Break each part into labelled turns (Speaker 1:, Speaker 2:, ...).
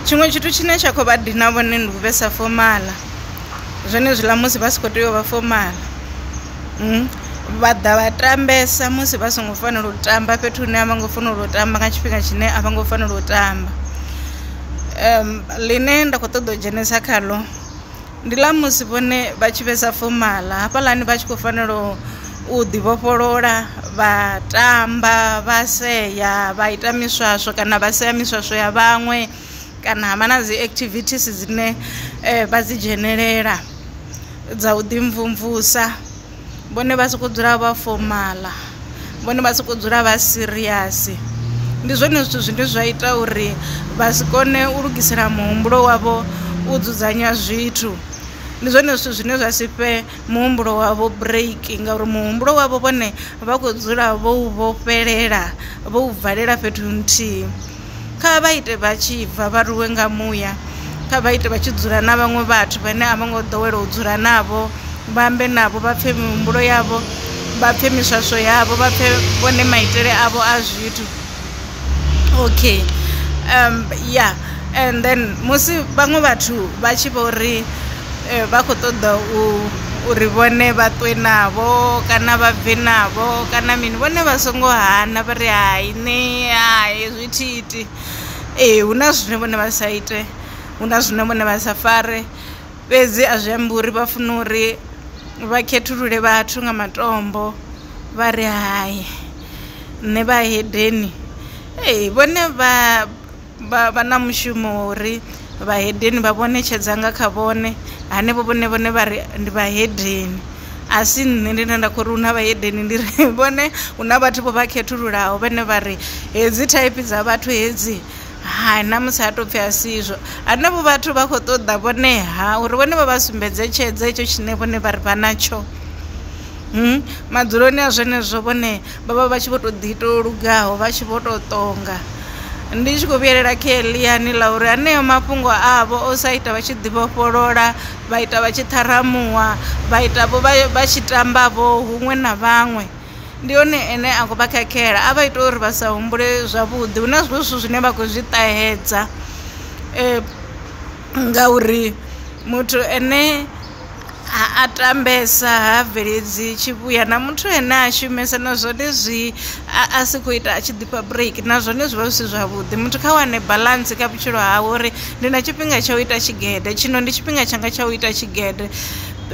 Speaker 1: Tshiṅwe tshithu tshine tsha khou vha dina vhone ndi u vhesa fomala, zwenezwiḽa musi vha si khou tea u vha fomala. Vha ḓa vha tambesa musi vha songo fanela u tamba fhethu hune a vha ngo fanela u tamba nga tshifhinga tshine a vha ngo fanela u tamba. Ḽine nda khou ṱoḓa u dzhenesa khaḽo ndi ḽa musi vhone vha tshi vhesa fomala hafhaḽani vha tshi khou fanela u ḓi vhofholola vha tamba vha sea vha ita miswaswo kana vha sea miswaswo ya vhaṅwe kana havha na dzi activities dzine vha dzi dzhenelela dza u ḓi mvumvusa. Vhone vha soko dzula vha fomala, vhone vha soko dzula vha serious. Ndi zwone zwithu zwine zwa ita uri vha si kone u lugisela muhumbulo wavho u dzudzanya zwithu. Ndi zwone zwithu zwine zwa si fhe muhumbulo wavho break, ngauri muhumbulo wavho vhone vha khou dzula vho u vhofhelela, vho u valela fhethu nthihi. Kha vha ite vha tshi bva vha ruwe nga muya, kha vha ite vha tshi dzula na vhaṅwe vhathu vhane a vho ngo ḓowela u dzula navho, vha ambe navho, vha pfhe mihumbulo yavho, vha pfhe miswaswo yavho, vha pfhe vhone maitele avho a zwithu. Okay, yeah, and then musi vhaṅwe vhathu vha tshi vho ri vha khou ṱoḓa uri vhone vha ṱwe navho kana vha bve navho kana mini, vhone vha songo hana vha ri hai nṋe hai zwi thi iti. Ee, hu na zwine vhone vha sa ite, hu na zwine vhone vha sa fare, fhedzi a zwi ambi uri vha funa uri vha khethulule vhathu nga matombo vha ri hai nṋe vha hedeni. Ee, vhone vha na mushumo wa uri vhahedeni vha vhone tshedza nga kha vhone, hanevho vhone vhone vha ri ndi vhahedeni. A si nṋe ndine nda khou ri hu na vhahedeni, ndi ri vhone hu na vhathu vho vha khethululaho vhane vha ri hedzi type dza vhathu hedzi hai na musi ha tou pfhi a sizwo. Hanevho vhathu vha khou ṱoḓa vhone ha uri vhone vha vha sumbedze tshedza itsho tshine vhone vha ri vha natsho. Madzuloni a zwenezwo vhone vha vha vha tshi vho tou ḓi ita o lugaho, vha tshi vho tou ṱonga. Ndi tshi khou vhuyelela kha heḽiani ḽa uri haneyo mafhungo avho o sa ita vha tshi ḓi vhofholola, vha ita vha tshi ṱharamuwa, vha ita vho vha tshi tamba vho huṅwe na vhaṅwe, ndi hone ene a khou vha khakhela. A vha ita uri vha sa humbule zwavhuḓi, hu na zwiṅwe zwithu zwine vha khou zwi ṱahedza ngauri muthu ene a tambesa ha bveledzi tshivhuya, na muthu ene a shumesa na zwone zwi a si khou ita a tshi ḓifha break, na zwone zwi vha zwi si zwavhuḓi. Muthu kha wane balance kha vhutshilo hawe uri ndi na tshifhinga tsha u ita tshigede, tshino ndi tshifhinga tshanga tsha u ita tshigede.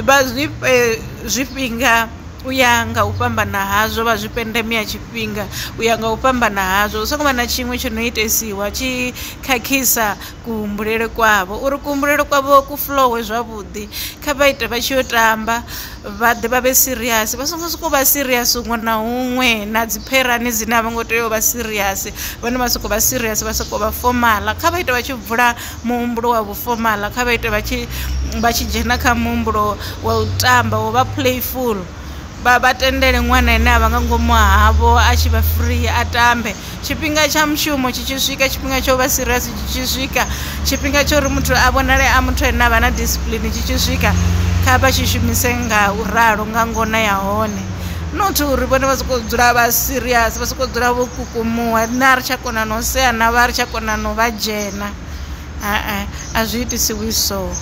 Speaker 1: Vha zwi fhe zwifhinga u ya nga u fhambana hazwo, vha zwi fhe ndeme ya tshifhinga u ya nga u fhambana hazwo. Hu songo vha na tshiṅwe tsho no itesiwa tshi khakhisa kuhumbulele kwavho, uri kuhumbulele kwavho ku flowe zwavhuḓi. Kha vha ite vha tshi yo tamba, vha ḓe vha vhe serious, vha songo sokou vha serious huṅwe na huṅwe na dzi pherani dzine a vho ngo tea u vha serious, vhone vha sokou vha serious, vha sokou vha fomala. Kha vha ite vha tshi vula muhumbulo wa vhufomala, kha vha ite vha tshi dzhena kha muhumbulo wa u tamba, wa vha playful. Vha tendele ṅwana ane a vha nga ngomu havho a tshi vha free a tambe. Tshifhinga tsha mushumo tshi tshi swika, tshifhinga tsha u vha serious tshi tshi swika, tshifhinga tsha uri muthu a vhonale a muthu ane a vha na discipline tshi tshi swika, kha vha tshi shumise nga u ralo nga ngona ya hone. Not uri vhone vha sokou dzula vha serious, vha sokou dzula vho kukumuwa, nṋe a ri tsha kona no sea na vha ri tsha kona no vha dzhena. A zwi itisiwi so.